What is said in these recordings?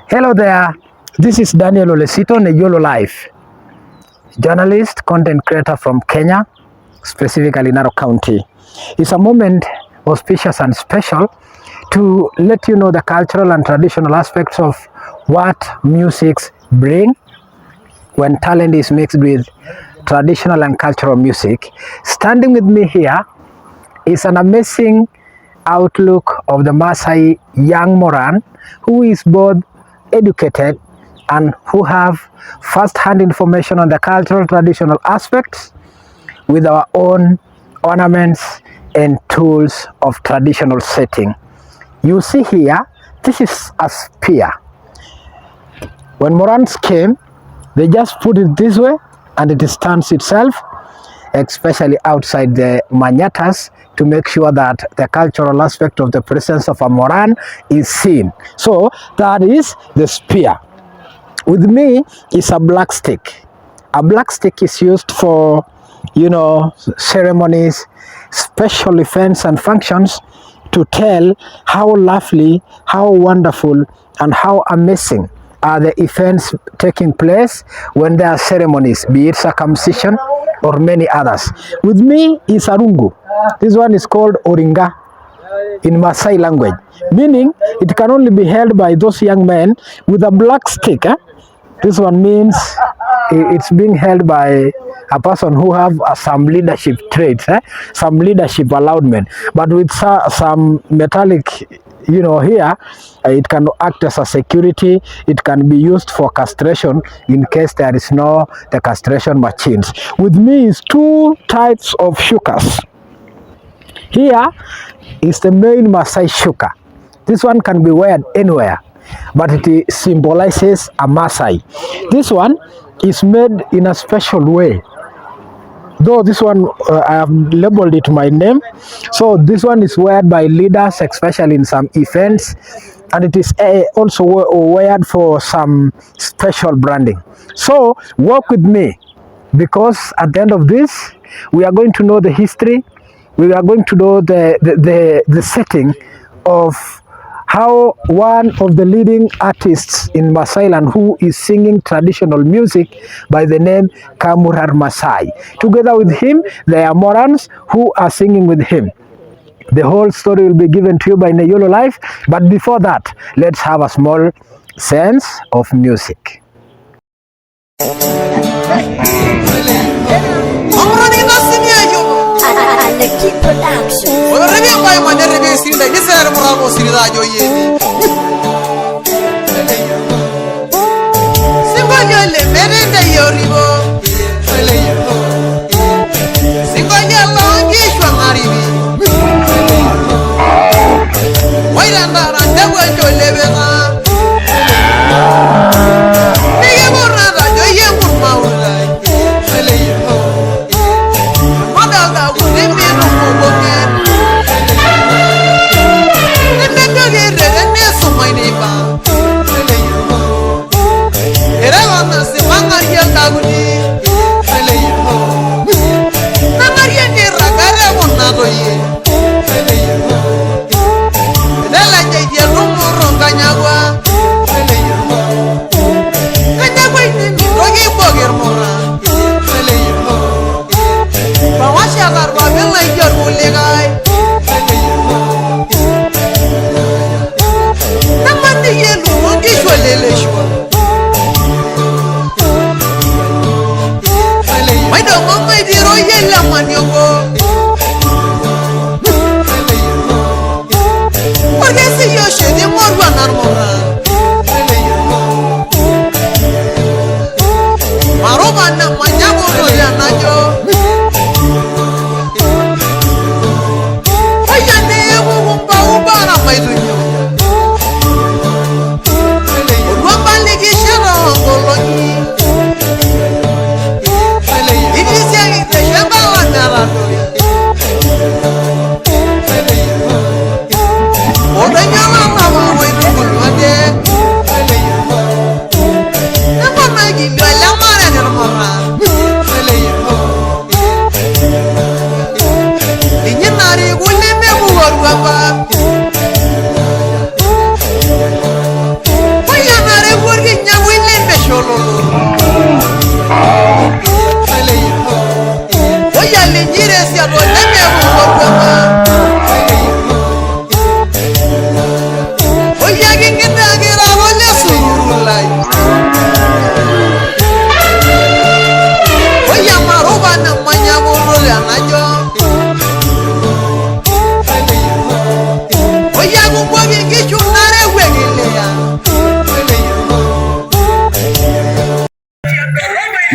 Hello there, this is Daniel Olesito, Neyiolo Life, journalist, content creator from Kenya, specifically Narok County. It's a moment auspicious and special to let you know the cultural and traditional aspects of what musics bring when talent is mixed with traditional and cultural music. Standing with me here is an amazing outlook of the Maasai young Moran, who is both educated and who have first-hand information on the cultural traditional aspects with our own ornaments and tools of traditional setting. You see here, this is a spear. When Morans came, they just put it this way and it stands itself, especially outside the manyatas, to make sure that the cultural aspect of the presence of a Moran is seen. So that is the spear. With me is a black stick. A black stick is used for, you know, ceremonies, special events and functions to tell how lovely, how wonderful, and how amazing are the events taking place when there are ceremonies, be it circumcision or many others. With me is a rungu. This one is called Oringa in Maasai language, meaning it can only be held by those young men with a black stick. Eh? This one means it's being held by a person who have some leadership traits, eh? Some leadership allowment, but with some metallic, you know, here it can act as a security. It can be used for castration in case there is no the castration machines. With me is two types of shukas. Here is the main Maasai shuka. This one can be worn anywhere, but it symbolizes a Maasai. This one is made in a special way. Though this one, I have labeled it my name. So this one is worn by leaders, especially in some events, and it is also worn for some special branding. So work with me, because at the end of this, we are going to know the history, we are going to know the setting of how one of the leading artists in Maasailand who is singing traditional music by the name Kamurar Masai. Together with him, there are Morans who are singing with him. The whole story will be given to you by Neyiolo Life. But before that, let's have a small sense of music. Aleki Production.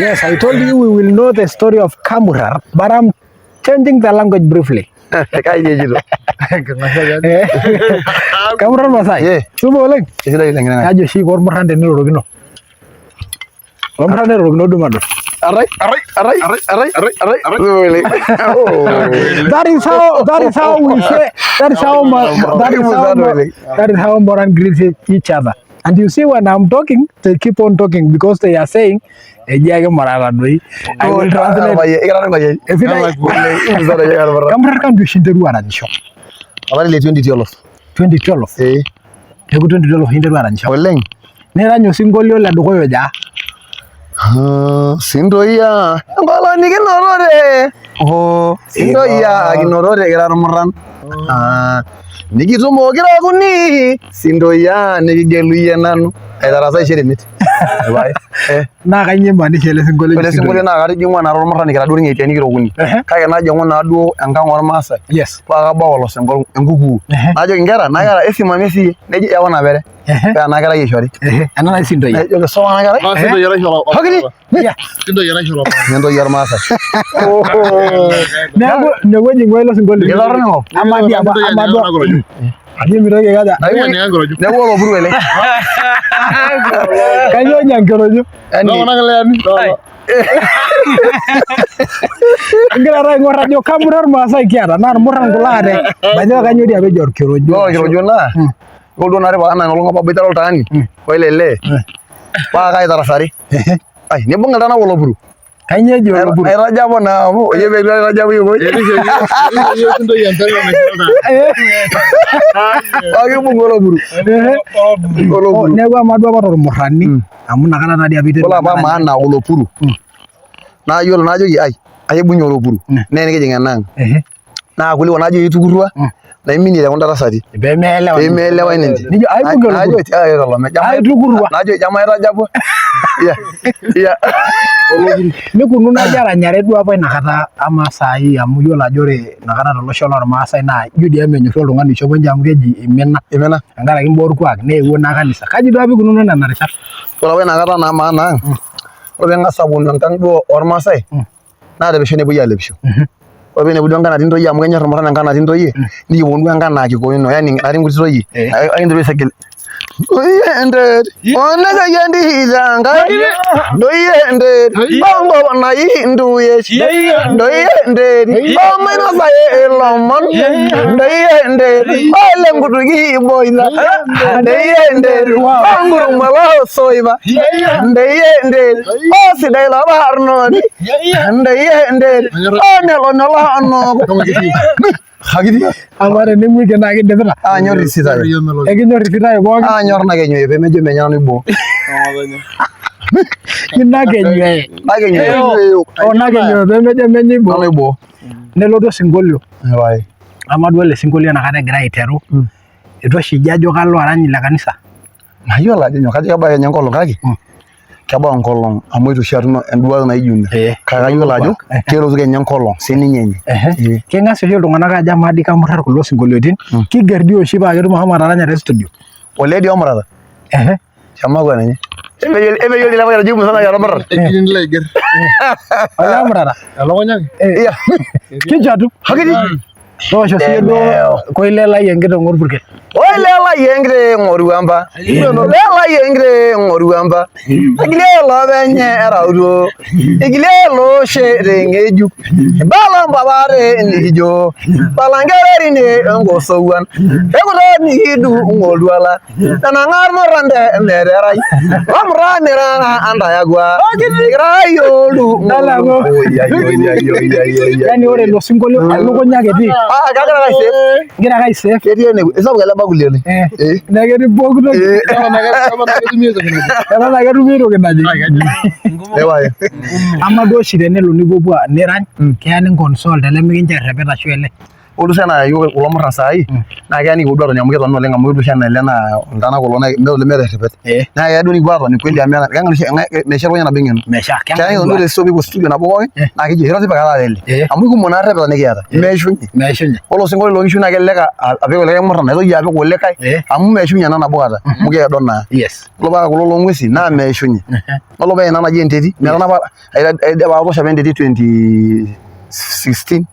Yes, I told you we will know the story of Kamurar, but I'm changing the language briefly. Kai ejito? Eh, Kamurar Masai. Yeah. Supa oleng. Kesidai oleng nena. Kaji oshi iko ormurran tenirorokino? Ormurran nirorokino Dumado. Arai, arai, arai, arai, arai, arai, arai, arai. Supa oleng. Oh. That is how we say that is how Moran greets each other. And you see, when I'm talking, they keep on talking because they are saying, "Eji ake morara doi." I will translate. Ekira orpayian. Esidai. Oleng, imusana iyie ormurran. Kamurar kandu oshi interua aranyisho? Olari le 2012. 2012. Eh, Neeku 2012 interua aranyisho. Oleng. Nirany osinkolio le dukuya oja. Ah, Sintoyia enkolong nikinotore. Oh, sintoyia kinotore kira irmurran. Ah, nikitumo kira okuni. Sintoyia nikigelu iyie nanu. Aitarasai shirimit. Pae. Eh. Naa kainyoo imaanisha ele sinkolio? Ore sinkolio naa katijing'ua naa ormurrani kira duo irng'etiani kira okuni. Kake najing'u naa duo enkang ormaasai. Paa kabau olosinko enkukuu. Najoki inkera, naa kera esimamia siiyie. Nejo yau napere. Paa ena kerai eishori. Ena naji sintoyia. Najoki supa ena kerai. Hakiti. Nintoyie ormaasai. Neeku inewueji ing'ua ilo sinkolio. Kitorrono enkop. Amaa dii apa amaa duo ajo mitoki aikaja. Neeku olopuru ele. Kainyoo enyankerojo? Yaani, Egira taa aing'or ajo kamurra irmaasai kiata naa irmurran kulo ate. Majo kainyoo dii apa eji orkerojo. Ore orkerojo naa ore duo naatipika naa ina olong apa aboitare oltaani oile lee paa kaitarasari. Ai nibung iltung'anak olopuru. Kainyoo eji olopuru? Aitajabu naa amu oye peetu aitajabu iko. Paa kibung olopuru. Olopuru. Neeku amaa duo apa tormurrani amu inakata taadii apa iteru. Ore apa maana olopuru naa yiolo najoki ai aibung'ie olopuru naa enikijing enaang. Naa kuliko najoki itukurrua naiminie te kunda tasati. Pee meelewa. Pee meelewai ninche. Nijo aibung'ie olopuru. Najoki tiaki tolome. Aitukurrua. Najoki jamaa aitajabua. Iya. Iya. Nikununo ajo aranyare duo apa inakata amaa saai amu iyiolo ajo ore inakata tolosho lormaasai naa ijo dii emenyorri oltung'ani oishopo inji amu keji imina. Imina. Tenkaraki imbaa orkuak neewuo naa kanisa. Kaji duo apa ikununo nena rishat? Ore apa inakata naa maana ang, ore pee ing'as aponu enkang duo ormaasai naa te pesho naa epuoi alepisho. Ore pee inepu duo enkang natii intoyie amu kenyor irmurran enkang natii intoyie, nikiponu duo enkang naa kikoino yani natii nkuti toyie, ekinteru aisagil ndoyie enterit onekeyia entito Enkai, ndoyie enterit onkop naji ntuyesh, ndoyie enterit omainosayu ilomon, ndoyie enterit ole nkutuk kiboita, ndoyie enterit onkurumwa loosoipa, ndoyie enterit osidai ilo barnoti, ndoyie enterit onelo nelo onoko. Hakiti. Amaa tening'uiki naa kidipita. Aanyor isitayo. Ekinyor isitayo pookin. Aanyor nakenyuoyo pemejo menye nanu iboo. Nakenyuoyo. Nakenyuoyo. Oh, nakenyuoyo pemejo menye iboo. Nanu iboo. Nelotu osinkolio. Pae. Amaa duo ele sinkolio enakata egira aiteru. Eitu oshi ijo ajo kalo arany ile kanisa. Mayiolo ajo nyoo, kajo kebau kenya enkolong kake kebau enkolong amu eitu oshi atum enduata naijo ina. Kake kayiolo ajo kelotu kenya enkolong sininye enye. Keng'as oshi iltung'anak ajo amaa dii kamurrar kulo sinkolioitin. Kiger dii oshi paa ketum ashomo ataranya te studio. Olee dii omurata. Shamakua ninye. Emeyiolo ele payian ajo kimusana kira irmurran. Olee omurata. Iya. Kichwa tu. Hakiti. Toosho siiyie duo koilelai enkiteng orpurkel. Oi lelai enkiteng oruamba. Lelai enkiteng oruamba. Igilie lopenye erautuo. Igilie looshe teng'ejuk. Ibala mpapare nikijo. Bala nkererini enkosouan. Ekuto nikidung oltuala. Nenang'ar murran temeterai. Lomurra antayakua. Ikira yiolu. Talaku. Yani ore ilo sinkolio elukunya ake etii. Ah, kagira ake aisave. Igira ake aisave. Ketii ene, isapuk ele bakuli oleng. Neeku ketii pooki toki. Eton ake etumi aitoki naji. Ewaye. Amaa duo oshi tenelo nipuopuo nirany, keya ninconsole telemikincho errepet ashu ele. Ore duo enaa iyiok kulo murran saai naa keya nikipuo duo atoni amu ketoni oleng amu ore duo oshi enaa ele naa iltung'anak kulo naa meeta olemeeta errepet. Naa keya duo nikipuo atoni kweli amu meisho elukunya nabo eng'eno. Keya nikipuo duo te studio studio nabo pookin naa keji iro tipika taata ele amu ikumok naa irrepeta nikiata meishunye. Ore osinkolio loo nkishu naa kelelek apik olikae murran naitoki apik olikae amu meishunye ena nabo kata amu keedo naa. Ore paa kulo loo ng'uesi naa meishunye. Ore paa ena naji enteti metanapa aidipa atoosho apa enteti 2016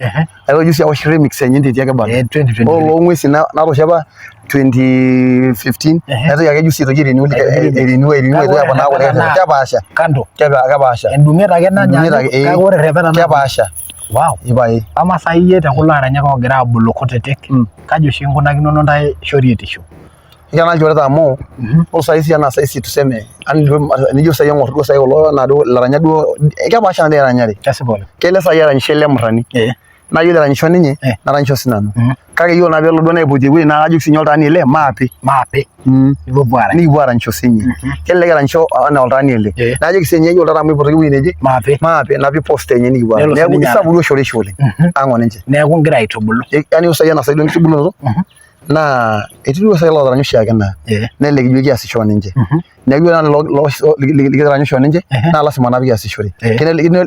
aitoki sii aosh remix enye enteti ake bado. 2023. Ore loo ng'uesi natoosho apa 2015 naitoki ake juzi aitoki airenew likae airenew airenew aitoki aponaa kulikae Naa- kepaasha Kando. Kepaasha Endung'et ake Endung'et ake, nanyaanyuk eh. kake ore errepeta naa kepaasha Wow. ipae Amaa sai iyie te kulo aranyak oogira aabulu kutitik, kaji oshi inkunakinono ntae shorietisho? Ekira ilchoreta amu ore sai sii ena sai tuseme nijo sai aing'or duo sai kulo anaa duo ilaranyak duo kepaasha naa eranyare. Kesipa oleng. Kelo sai aranyisho ele murrani naa iyiolo eranyisho ninye naranyisho sinanu. Kake iyiolo naa peelo duo naipoti ewueji naa kajoki sinye oltaani ele maape. Maape. Nipuopuo aarany. Nikipuo aaranyisho sinye. Kelelek eranyisho anaa oltaani ele. Najoki sinye iyiolo taata amu eipotoki ewueji neje Maape. maape napik poster enye nikipuo aarany. Nelo Neeku sininye isapuk duo shorueisho oleng ang oninche. Neeku ingira aitubulu. Yaani ore sai ena sai duo enkitubulunoto naa etii duo sai lootaranya oshiake naa nelelek ijo kiasisho oninche neeku ore naa likitaranya oshi oninche naa lasima naa pikiasishore etii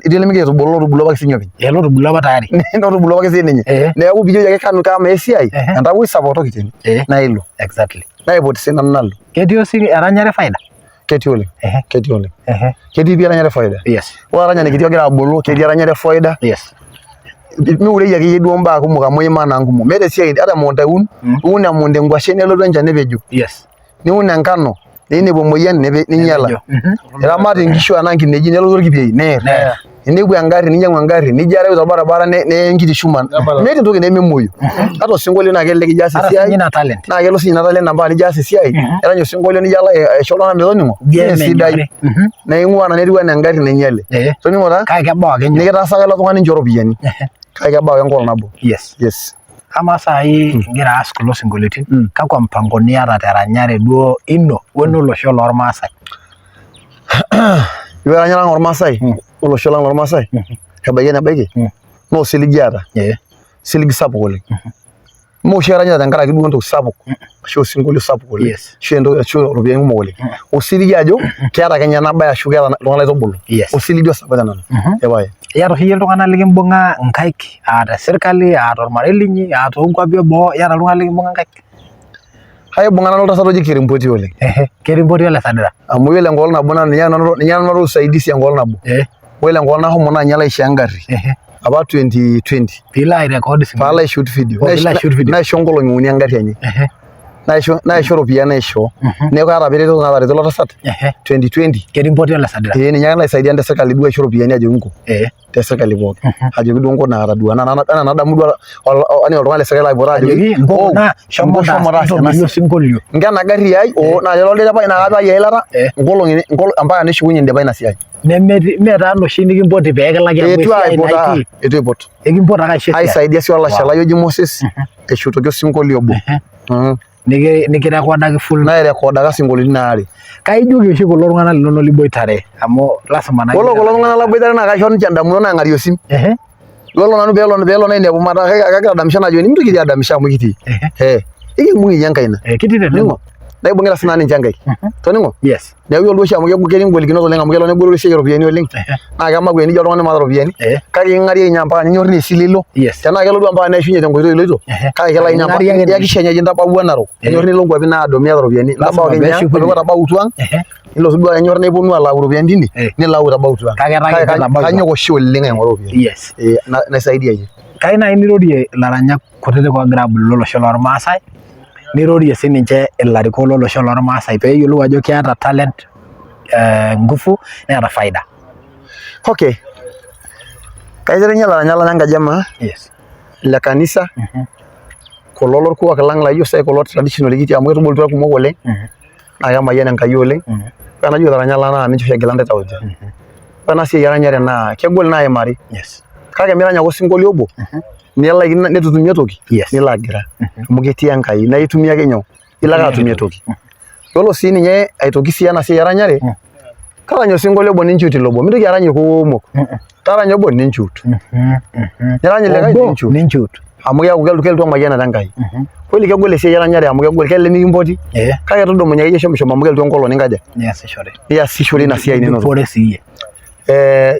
limikigira aitubulu lotubulua apake sininye openy Eh, lotubulua apa tayari lotubulua apake sininye neeku pijoki ake kanu kamaa esiai entawuo isapotoki tene naa ilo exactly naipoti sii nanu nalo ketii osi eranyare faida ketii oleng ketii oleng ketii pii eranyare faida yes ore aranyani kiti ogira abulu ketii eranyare faida yes miurei akeyie duo mbaa kumok amu imaa naa nkumok meeta esiai ata emukunta iun iun emukunta enkwashen nelotu enchan nepejo yes niun enkano ninepu emoyian ninyiala iramat inkishu anaa nkineji nelotu orkipei neer Neer. inepu engarri ninyiang'u engarri nijo areu torbaribara neye enkiti shuma meeta entoki nememuoyu ata osinkolio naa kelelek ijo aas Ata esiai sinye ina talent. naa kelo sinye ina talent mpaka nijo aas esiai erany osinkolio nijo alo aisho iltung'anak metoning'o Ijo naa sidai emenyori. naing'ua nanu etiu enaa engarri nainyiale toning'o taa Kake kebau ake nyoo. nikitaasaka ilo tung'ani inchoo iropiyiani kake kebau ake enkolong nabo Yes. yes Amaa saai ingira aas kulo sinkolioitin, kakwa mpangoni iyata teranyare duo ino wenolosho lormaasai? Iyiolo eranyare ang ormaasai olosho lang lormaasai ebaiki enebaiki naa osiligi aata osiligi sapuk oleng. Mme oshi eranyare tenkaraki duo entoki sapuk ashu osinkolio sapuk oleng ashu entoki ashu iropiyiani kumok oleng. Osiligi ajo keeta Kenya ena bae ashu keeta iltung'anak laitubulu. Osiligi osapuk tenanu. Ee pae. Iyata oshi iyie iltung'anak likimbung'a inkaik aa te sirkali aa tormarei linyi aa toonkuapi eboo iyata iltung'anak likimbung'a inkaik? Kaibung'a nanu oltasat oji Kerimpoti oleng. Ehe, Kerimpoti ole Sadira. Amu iyiolo enkolong nabo naa ninye nanu ninye nanu anoto usaidizi enkolong nabo. Ore enkolong nashomo naa ninye laishoo engarri apa 2020 Piilo airekod pee alo aishoot video. Oh, piilo aishoot video. Naisho nkolong'i uni engarri enye. Naisho iropiyiani naishoo. Neeku kaata apa eretoto natareto ilo tasat 2020. Kerimpoti ole Sadira. Ee ninye ake naisaidia te sirkali duo aisho iropiyiani ajoki inko. Te sirkali pookin. Ajoki duo nko nakata duo anaa nadamu duo anaa oltung'ani le sirkali laipoto ajoki nko kuna shomo taasa ntobira osinkolio. Nko ena garri ai oo naa lelo olderefai naa kapikaki eilata nkolong'i mpaka neshukunye indipa ina siai. Nemetii mee taa enoshi nikimpoti pee kilaki amu Eitu esiai aipot naa aa itii. eitu aipot. Ekimpot ake aisho esiai. Aisaidia sii olashe lai oji Moses aishutoki osinkolio obo. Nikirekodaki full. Nairekodaka isinkolioitin aare. Kaijoki oshi kulo tung'anak linono liboitare amu lasima naa. Ore kulo tung'anak laboitare naa kaisho ninche indamunot naang'arie osim. Yiolo nanu peelo peelo nainepu mataa kagira adamisho najoki mintoki dii adamisho amu kitii. Ekimbung iyie enkaina. Kitii tenebo. Naibung'ita sinanu ninche nkaik. Toning'o? Yes. Neeku iyiolo duo oshi amu ketii ingolikinot oleng amu kelo negolu esiai ooropiyiani oleng naa kemakuani nijo oltung'ani maata iropiyiani kake ing'arie ninye mpaka ninyor naa esile ilo tenaa kelo duo mpaka neishunye tenkoitoi iloito kake kelo ake ninye mpaka iyakikisha ninye ajo intabawua Narok enyor nilo nkuapi naado miata iropiyiani intabau ake ninye ang ore itabautua ang nilotu duo enyor neponu alau iropiyiani tine nilau itabautua ang kake kanyok oshi oleng aing'oru iropiyiani naisaidia iyie. Kayieu naaji nirorie ilaranyak kutitik oogira abulu lolosho lormaasai nirorie sininche ilarikok lolosho lormaasai peeyiolou ajo keeta talent nguvu neeta faida. Okay, kaiterunye ilaranyak lang lenkaji e maa Yes. le kanisa kulo lorkuak lang laijo sai kulo traditional likitii amu ketubulutua irkumok oleng naa kemayian Enkai oleng. Ore enajo ilaranyak lang naa ninche oshi egila ntae tauja. Ore ena siai eranyare naa kegol naa aimari kake mirany ake osinkolio obo nilaikino neitu itumie toki nilo agira amu ketii Enkai naa itumie ake nyoo ilo ake atumie toki. Yiolo sii ninye aitoki sii ena siai eranyare taranya osinkolio obo ninchuut ilo obo mintoki arany irkumok taranya obo ninchuut nirany likae ninchuut. Amu keeku kelotu emayianata Enkai. Kweli kegol esiai eranyare amu kegol kelelek mikimpoti kake tudumunye akeyie shomo amu kelotu enkolong ninkaja Niasishore. niasishore ina siai ninoto. Dupore sii iyie.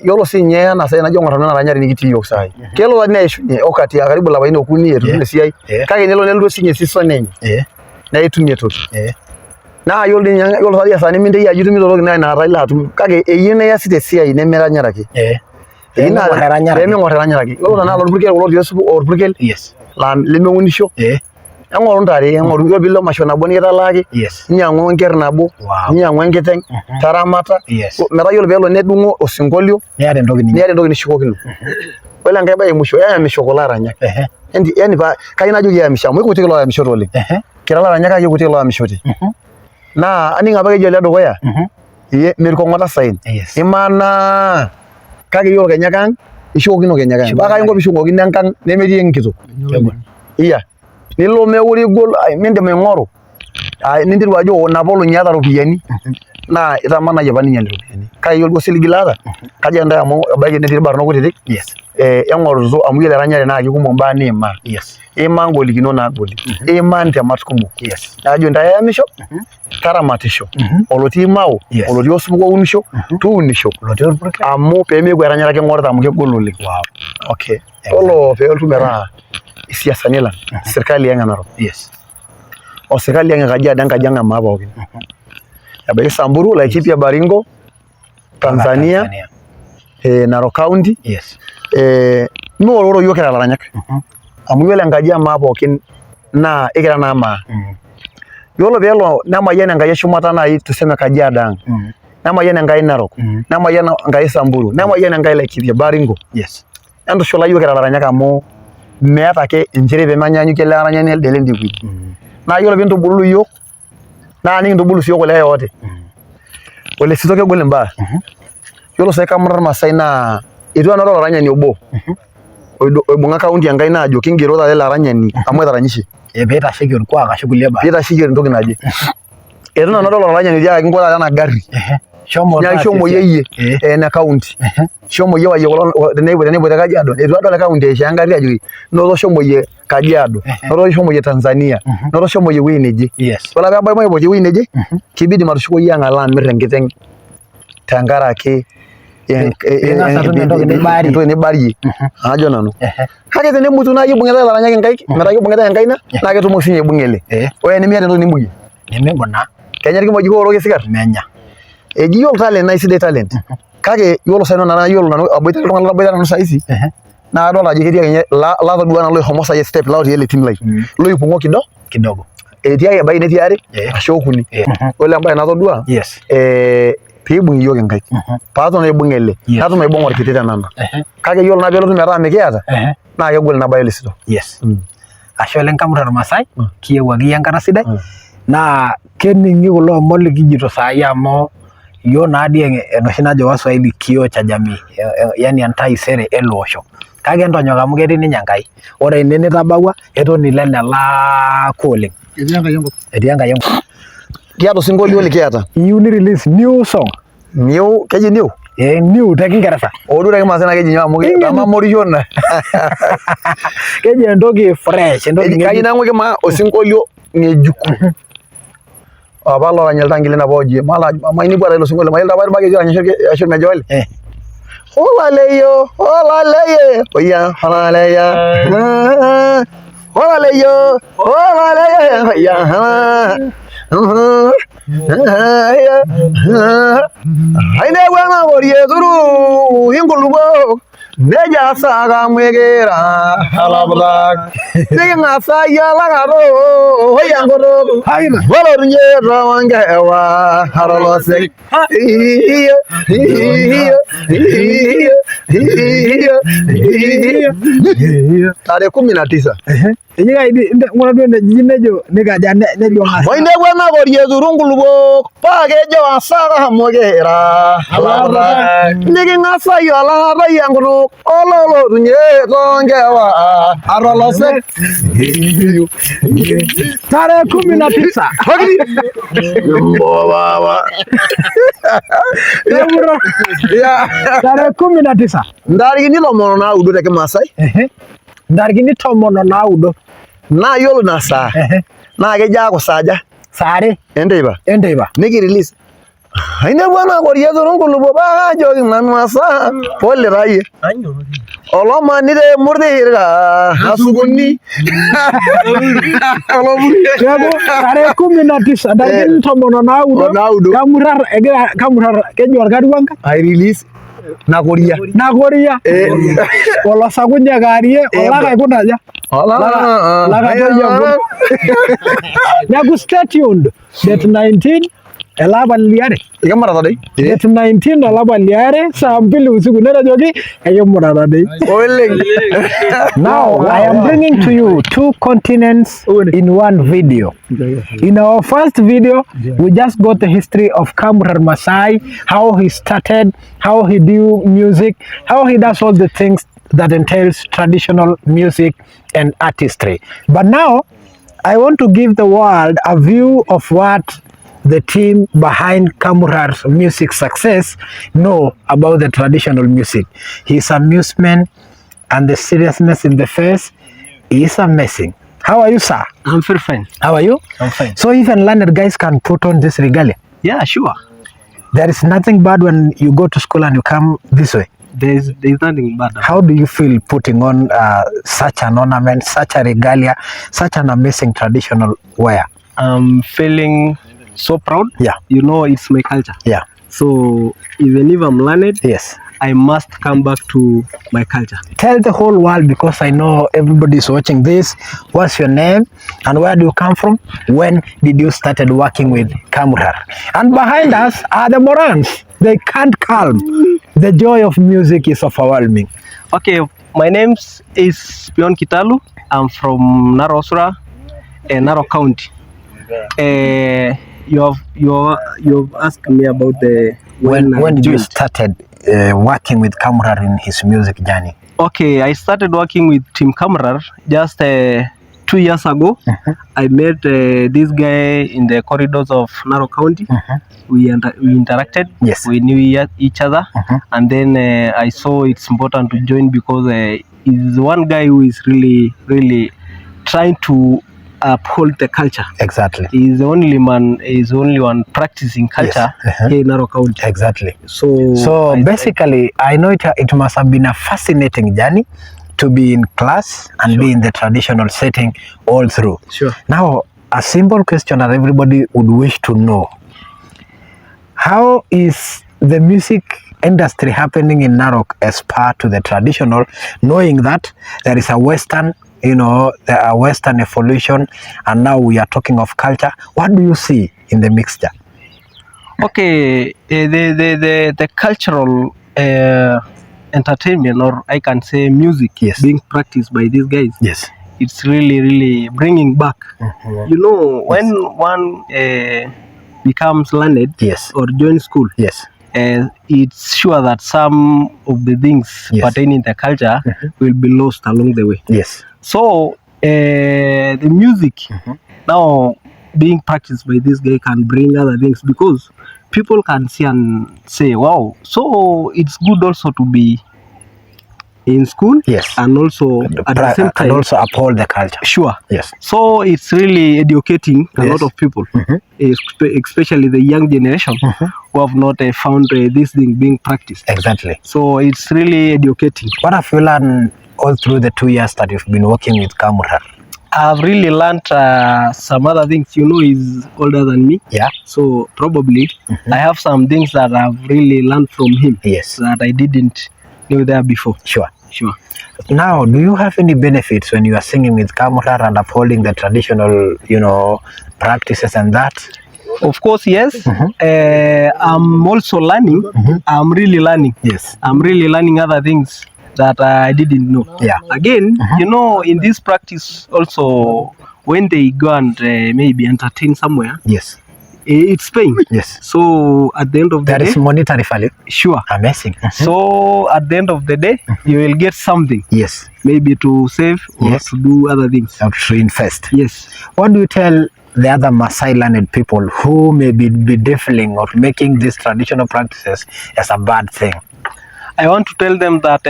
Yiolo siinye ena sai najo aing'or nanu ena ranyare nikitii iyiook saai kelo taa neishunye wakati aa karibu ilapaitin okuni eitu itum esiai kake nelo nelotu siinye season enye naa itumie toki. Naa yiolo dii ninye yiolo taadii esaa niminteki ajo itumito toki naa inakata ilo atum kake eyieu naa iyasita esiai nemiranyare ake. Eyieu naa Peming'or eranyare. peming'or eranyare ake. Yiolo tenakata orpurkel kulo otii orpurkel laa lemeunisho eng'oru ntare eng'oru ore piilo emasho nabo nikitalaaki ninyiang'u enkerr nabo ninyiang'u enkiteng taramata metaa yiolo peelo nedung'o osinkolio Niata entoki ninya. niata entoki nishukokino. Ore enkae bae emusho eyamisho kulo aranyak. Yani kayieu najoki eyamisho amu ikutik ilooyamishote oleng. Kira ilaranyak kake ikutik ilooyamishote. Naa aning apa keji ole dukuya ee mirkong'ota saen. Imanaa kake yiolo kenya kang ishukokino kenya kang. Paa kai inko pishukokino enkang nemetii enkitok. Iya nilo mekure igol mindim aing'oru ninteru ajo napolo ninye aata iropiyiani naa itamanayie apa ninyial iropiyiani. Kake yiolo duo osiligi laata kajo intae amu ebaiki netii irbarnot kutitik eng'orutu amu yiolo eranyare naa kikumok imbaa niimaa. Iimaa ingolikinot naagoli, iimaa intemat kumok. Najo intae eyamisho taramatisho olotii Mao olotii osupuko ounisho tuunisho amu pemeeku eranyare ake ing'orita amu kegol oleng. Okay. Yiolo peelotu metaa isiasani lang sirkali ang e Narok o sirkali ang e Kajiado enkaji ang e maa pookin ebaiki Samburu, Laikipia, Baringo, Tanzania, Narok County miororo iyiook kira ilaranyak amu yiolo enkaji e maa pookin naa ekira naa maa. Yiolo peelo nemayian Enkai eshumata naaji tuseme Kajiado ang nemayian Enkai Narok nemayian Enkai Samburu nemayian Enkai Laikipia Baringo entushula iyiook kira ilaranyak amu meeta ake inchere peemenyaanyukie ele aranyani elde lendie wueji. Naa yiolo piintubululu iyiook naa nikintubulu sii kulikae ooti. Ole sito kegol imbaa. Yiolo sai kamurat irmaasai naa eitu nanu adol olaranyani obo oibung'a county enkaina ajo kingero taata ele aranyani amu etaranyishe. Pee eitasheki orkuak ashu kulie baa. Pee eitasheki entoki naje. Eitu nanu adol olaranyani otiakaki inko taata ena garri. Shomo Nyaaki taasa shomo esiai. iyie ene county. Shomo iyie wayie kulo teneipote Kajiado. Eitu adol county aishoo engarri ajoki noto shomo iyie Kajiado, noto shomo iyie Tanzania, noto shomo iyie ewueji neje. Ore ake peebau maipoti ewueji neje, kibidi matushukoyu ang alo amir enkiteng tenkaraki Ping'as atum entoki nibarie. entoki nibarie ajo nanu. Kake tenemutu naaji ibung'itae ilaranyak inkaik metaa kibung'itae enkaina naa ketumoki sinye aibung'a ele. Ore enimiata entoki nimbung'ie Nemimbung naa. Kenya irkimojik ooroki esikarr? Menya. Eji yiolo talent naa isidai talent kake yiolo sai nanu yiolo nanu aboitare iltung'anak laboitare nanu saisi naa kadolta ajo ketii ake ninye latodua nanu loishomo sai step lotii ele team lai loipung'o kidogo etii ake ebaiki netii are ashu okuni. Yiolo embae natodua piibung'i iyiook inkaik paatum aibung'a ele natum aibung'a orkiti te nanu kake yiolo naa peelotu metaa mikiata naa kegol ina bae Olisito. Ashe oleng Kamuta Ormaasai, kiyewuo akeyie enkata sidai naa kening'i kulo omon likijito saai amu iyiok naadii enoshi najo waswahili kioo cha jamii, yani entaisere ele osho. Kake entonyok amu ketii ninye Enkai. Ore ene nitabawua eton ilo enelaakwa oleng. Etii Enkai enkop. Etii Enkai enkop. Kiata osinkolio likiata. Iyieu ni release new song. New, keji new? Eh, new te Kingeresa. Oo duo te Kimaasai naa keji nyoo amu kamamorisho naa. Keji entoki fresh, entoki Kaji ng'ejuk. nang'uiki maa osinkolio ng'ejuk. Apa lorany iltangilin apa oji mainepua taa ilo sinkolio mayiolo apa irbakeiti orany ashu irmejoli. Olaleyio, olaleye, oya, olaleya. Olaleyio, olaleye, oya. Ainepua enakori eturu inkulupuok nejo asaka mikira alaputak niking'as ayialakaro oi enkutuk olotunye toonkewa arolosek iyo iyo iyo iyo iyo tarehe 19. Eji kai ng'ura duo eneji nejo nikaja nejo ng'as. Oinepua enakori eturu nkulupuok paa kejo asara amu kira ilaputak niking'as ayiolou enkutuk ololotunye toonkewa atolosek. Tarehe 19. Tarehe 19. Ntarikini 19 te kimaasai. Ntarikini 19. Naa yiolo ina saa naa kejo aaku saa aja? Saa are enteipa. Enteipa. Niki release. Ainepua nakoria toonkulupuok paa kaajoki nanu asa pole taa iyie. Olomani te murtirika asukuni. Neeku tarehe 19 ntarikini 19 Onaudo. Kamurar egira Kamurar keji orkaruanka I release Nakoria. Nakoria olosakunye kaarie olaka aikuna aja? Olaka toyio abori. Neeku stay tuned date 19 ele apa liare. Ekimurata doi. Date 19 olapa liare saa mbili usiku netejoki ekimurata doi. Oleng. Now I am bringing to you two continents in one video. In our first video, we just got the history of Kamurar Masai, how he started, how he do music, how he does all the things that entails traditional music and artistry. But now, I want to give the world a view of what the team behind Kamurar's music success know about the traditional music. His amusement and the seriousness in the face is amazing. How are you, sir? I'm very fine. How are you? I'm fine. So even learned guys can put on this regalia. Yeah, sure. There is nothing bad when you go to school and you come this way. There's nothing bad. How do you feel putting on such an ornament, such a regalia, such an amazing traditional wear? I'm feeling so proud. Yeah. You know, it's my culture. Yeah. So even if I'm learned, Yes. I must come back to my culture. Tell the whole world, because I know everybody is watching this. What's your name and where do you come from? When did you started working with Kamurar? And behind us are the Morans. They can't calm. The joy of music is overwhelming. Okay, my name is Pion Kitalu. I'm from Narok, Narok County. You have asked me about the When I did you joined. started working with Kamurar in his music journey? Okay, I started working with Team Kamurar just 2 years ago. I met this guy in the corridors of Narok County. We interacted. Yes. We knew each other, and then I saw it's important to join because he's one guy who is really, really trying to uphold the culture. Exactly. He's the only man. He's the only one practicing culture here in Narok County. Exactly. So, So basically, I know it must have been a fascinating journey to be in class and be in the traditional setting all through. Sure. Now, a simple question that everybody would wish to know. How is the music industry happening in Narok as part to the traditional, knowing that there is a Western, you know, a Western evolution, and now we are talking of culture. What do you see in the mixture? Okay, the cultural entertainment, or I can say music, Yes. being practiced by these guys, Yes. it's really, really bringing back. You know, when one becomes learned Yes. or joins school, Yes. it's sure that some of the things Yes. pertaining to culture will be lost along the way. Yes. So the music now being practiced by this guy can bring other things, because people can see and say, wow, so it's good also to be in school, Yes. and also at the same time And also uphold the culture. Sure. Yes. So it's really educating a Yes. lot of people, especially the young generation who have not found this thing being practiced. Exactly. So it's really educating. What have you learned all through the 2 years that you've been working with Kamurar? I've really learned some other things. You know, he's older than me. Yeah. So probably I have some things that I've really learned from him. Yes. That I didn't know there before. Sure. Sure. Now, do you have any benefits when you are singing with Kamurar and upholding the traditional, you know, practices and that? Of course, yes. I'm also learning. I'm really learning. Yes. I'm really learning other things that I didn't know. Yeah. Again, you know, in this practice also, when they go and maybe entertain somewhere, Yes. it's paying. Yes. So at the end of the There day, is monetary value. Sure. Amazing. So at the end of the day, you will get something. Yes. Maybe to save or Yes. to do other things. Or to invest. Yes. What do you tell the other Maasai learned people who may be bedeviling or making these traditional practices as a bad thing? I want to tell them that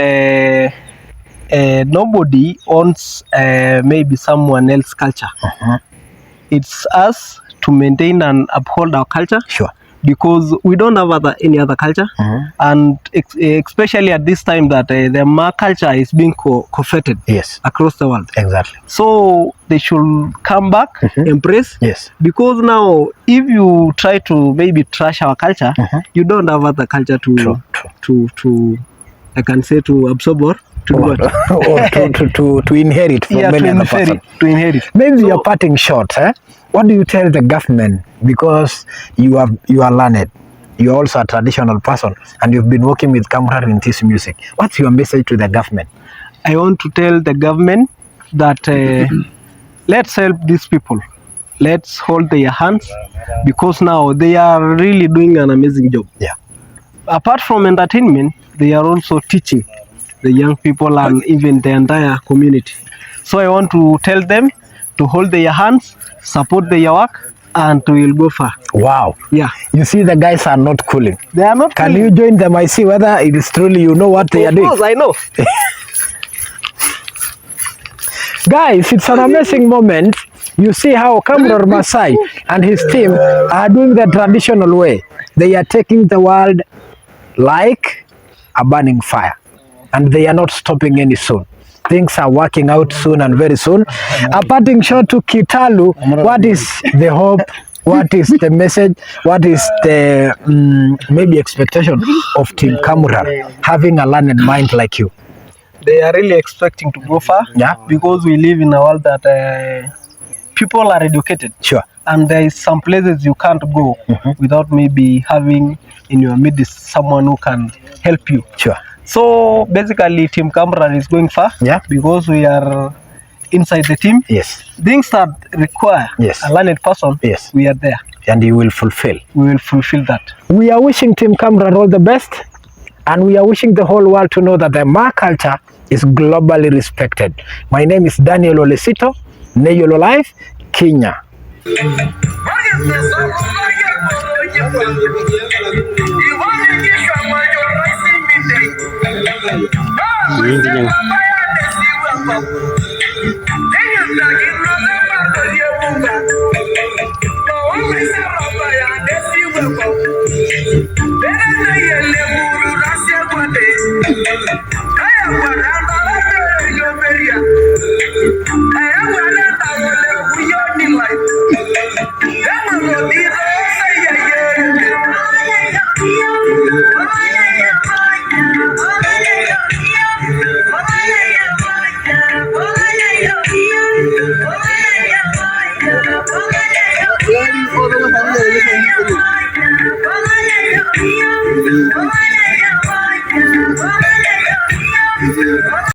Nobody owns maybe someone else's culture. It's us to maintain and uphold our culture. Sure. Because we don't have any other culture. And especially at this time that the Maa culture is being coveted Yes. across the world. Exactly. So they should come back, embrace. Yes. Because now, if you try to maybe trash our culture, you don't have other culture to, True, true. to, I can say, to absorb or to do Or, what? or to inherit from Yeah, many to other inherit, person. to inherit. Maybe So, your parting shot, eh? What do you tell the government? Because you are learned, you are also a traditional person, and you've been working with Kamrar in this music. What's your message to the government? I want to tell the government that let's help these people. Let's hold their hands, because now they are really doing an amazing job. Yeah. Apart from entertainment, they are also teaching the young people and even the entire community. So I want to tell them to hold their hands, support their work, and we will go far. Wow. Yeah. You see, the guys are not cooling. They are not Can cooling. you join them? I see whether it is truly you know what they are Of doing. course, I know. Guys, it's an amazing moment. You see how Kamrar Masai and his team are doing the traditional way. They are taking the world like a burning fire, and they are not stopping any soon. Things are working out soon and very soon. A parting shot to Kitalu. What is the hope? What is the message? What is the maybe expectation of Team Kamrar having a learned mind like you? They are really expecting to go far. Yeah. Because we live in a world that people are educated. Sure. And there is some places you can't go without maybe having in your midst someone who can help you. Sure. So basically, Team Kamrar is going far. Yeah. Because we are inside the team. Yes. Things that require Yes. a learned person, Yes. we are there. And you will fulfill. We will fulfill that. We are wishing Team Kamrar all the best, and we are wishing the whole world to know that the Maa culture is globally respected. My name is Daniel Olesito, Neyolo Life, Kenya.